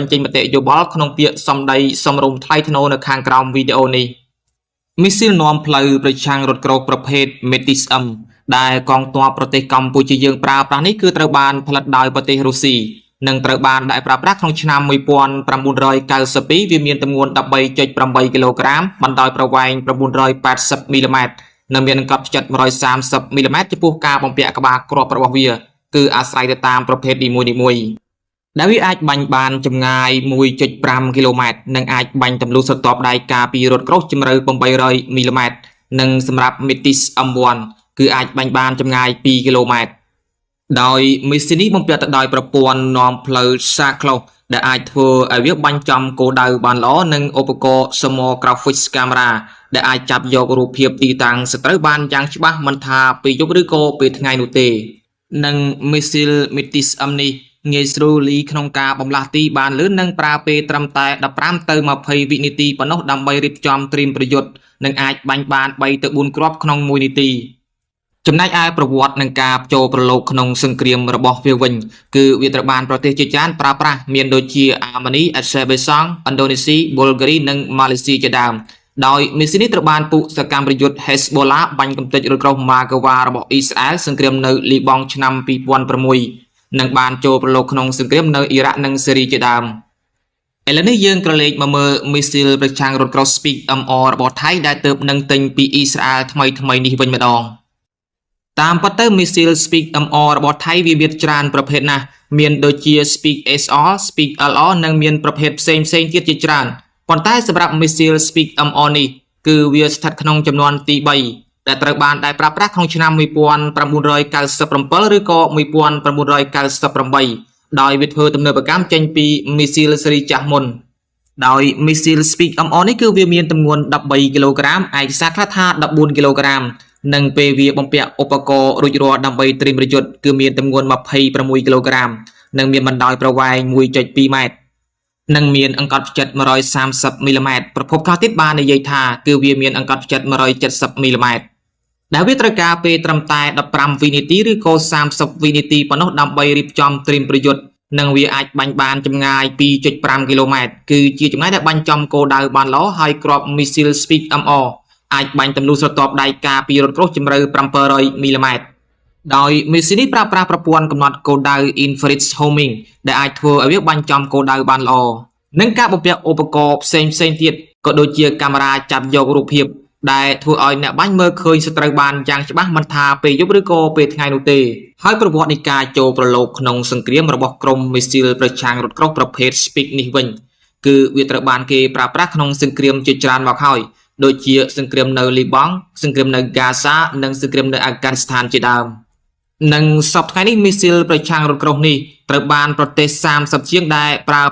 បញ្ចេញមតិយោបល់ក្នុងពាក្យសម្ដីសមរម្យថ្លៃថ្នូរនៅខាងក្រោមវីដេអូនេះមីស៊ីលនាំផ្លូវប្រឆាំងរថក្រោះប្រភេទ Metis M ដែលកងទ័ពប្រទេសកម្ពុជាយើងប្រើប្រាស់នេះគឺត្រូវបានផលិតដោយប្រទេសរុស្ស៊ីនិងត្រូវបានដាក់ប្រើប្រាស់ក្នុងឆ្នាំ1992វាមានទម្ងន់13.8គីឡូក្រាមបណ្ដោយប្រវែង980មីលីម៉ែត្រនិងមានអង្កត់ផ្ចិត130មីលីម៉ែត្រចំពោះការបំពាក់ក្បាលគ្រាប់របស់វាគឺអាស្រ័យទៅតាមប្រភេទនីមួយៗដែលវាអាចបាញ់បានចម្ងាយ1.5គីឡូម៉ែត្រនិងអាចបាញ់ទម្លុះស្រទាប់ដៃការពីរថក្រោះជម្រៅ800មីលីម៉ែត្រនិងសម្រាប់ Metis M1 គឺអាចបាញ់បានចម្ងាយ2គីឡូម៉ែត្រដោយមីស៊ីននេះបំពាក់ទៅដោយប្រព័ន្ធនាំផ្លូវ SACLOS ដែលអាចធ្វើឲ្យវាបាញ់ចំគោលដៅបានល្អនិងឧបករណ៍ Thermographic Camera ដែលអាចចាប់យករូបភាពទីតាំងសត្រូវបានយ៉ាងច្បាស់មិនថាពេលយប់ឬក៏ពេលថ្ងៃនោះទេ និងមីស៊ីល Metis M នេះងាយស្រួលលីក្នុងការបំលាស់ទីបានលឿននិងប្រើពេលត្រឹមតែ15ទៅ20វិនាទីប៉ុណ្ណោះដើម្បីរៀបចំត្រៀមប្រយុទ្ធនិងអាចបាញ់បាន3ទៅ4គ្រាប់ក្នុង1នាទីចំណែកឯប្រវត្តិនិងការចូលប្រឡូកក្នុងសង្គ្រាមរបស់វាវិញគឺវាត្រូវបានប្រទេសជាច្រើនប្រើប្រាស់មានដូចជាអាម៉ានីអាស៊ែបេសង់ឥណ្ឌូនេស៊ីប៊ុលហ្គារីនិងម៉ាឡេស៊ីជាដើមដោយមីស៊ីលនេះត្រូវបានពួកសកម្មប្រយុទ្ធ Hezbollah បាញ់កម្ទេចរថក្រោះ Merkava របស់អ៊ីស្រាអែលសង្គ្រាមនៅលីបង់ឆ្នាំ2006និងបានចូលប្រឡូកក្នុងសង្គ្រាមនៅអ៊ីរ៉ាក់និងសេរីជាដើមឥឡូវនេះយើងក្រឡេកមកមើលមីស៊ីលប្រឆាំងរថក្រោះ Speak MR របស់ថៃដែលទើបនឹងទិញពីអ៊ីស្រាអែលថ្មីថ្មីនេះវិញម្ដងតាមពិតទៅមីស៊ីល Speak MR របស់ថៃវាមានច្រើនប្រភេទណាស់មានដូចជា Speak SR, Speak LR និងមានប្រភេទផ្សេងផ្សេងទៀតជាច្រើនប៉ុន្តែសម្រាប់មីស៊ីល Speak MR នេះគឺវាស្ថិតក្នុងចំនួនទី3ដែលត្រូវបានដែលប្រើប្រាស់ក្នុងឆ្នាំ1997ឬក៏1998ដោយវាធ្វើទំនើបកម្មចេញពីមីស៊ីលស៊េរីចាស់មុនដោយមីស៊ីល Speak MR នេះគឺវាមានទម្ងន់13គីឡូក្រាមឯកសារខ្លះថា14គីឡូក្រាមនិងពេលវាបំពាក់ឧបករណ៍រួចរាល់ដើម្បីត្រៀមប្រយុទ្ធគឺមានទម្ងន់26គីឡូក្រាមនិងមានបណ្ដោយប្រវែង1.2ម៉ែត្រនិងមានអង្កត់ផ្ចិត130មីលីម៉ែត្រប្រភពខ្លះទៀតបាននិយាយថាគឺវាមានអង្កត់ផ្ចិត170មីលីម៉ែត្រដែលវាត្រូវការពេលត្រឹមតែ15វិនាទីឬក៏30វិនាទីប៉ុណ្ណោះដើម្បីរៀបចំត្រៀមប្រយុទ្ធនិងវាអាចបាញ់បានចម្ងាយ2.5គីឡូម៉ែត្រគឺជាចម្ងាយដែលបាញ់ចំគោលដៅបានល្អហើយគ្រាប់មីស៊ីល Speak MR អាចបាញ់ទម្លុះស្រទាប់ដៃការពីរថក្រោះជម្រៅ700មីលីម៉ែត្រដោយមីស៊ីលនេះប្រើប្រាស់ប្រព័ន្ធកំណត់គោលដៅ Infrared Homing ដែលអាចធ្វើឲ្យវាបាញ់ចំគោលដៅបានល្អនិងការបំពាក់ឧបករណ៍ផ្សេងផ្សេងទៀតក៏ដូចជាកាមេរ៉ាចាប់យករូបភាពដែលធ្វើឲ្យអ្នកបាញ់មើលឃើញសត្រូវបានយ៉ាងច្បាស់មិនថាពេលយប់ឬក៏ពេលថ្ងៃនោះទេហើយប្រវត្តិនៃការចូលប្រឡូកក្នុងសង្គ្រាមរបស់ក្រុមមីស៊ីលប្រឆាំងរថក្រោះប្រភេទ Speak នេះវិញគឺវាត្រូវបានគេប្រើប្រាស់ក្នុងសង្គ្រាមជាច្រើនមកហើយដូចជាសង្គ្រាមនៅលីបង់សង្គ្រាមនៅហ្គាសានិងសង្គ្រាមនៅអាហ្គានីស្ថានជាដើមនិងសប្តាហ៍ថ្ងៃនេះមីស៊ីលប្រឆាំងរថក្រោះនេះត្រូវបានប្រទេស30ជាងដែលប្រើ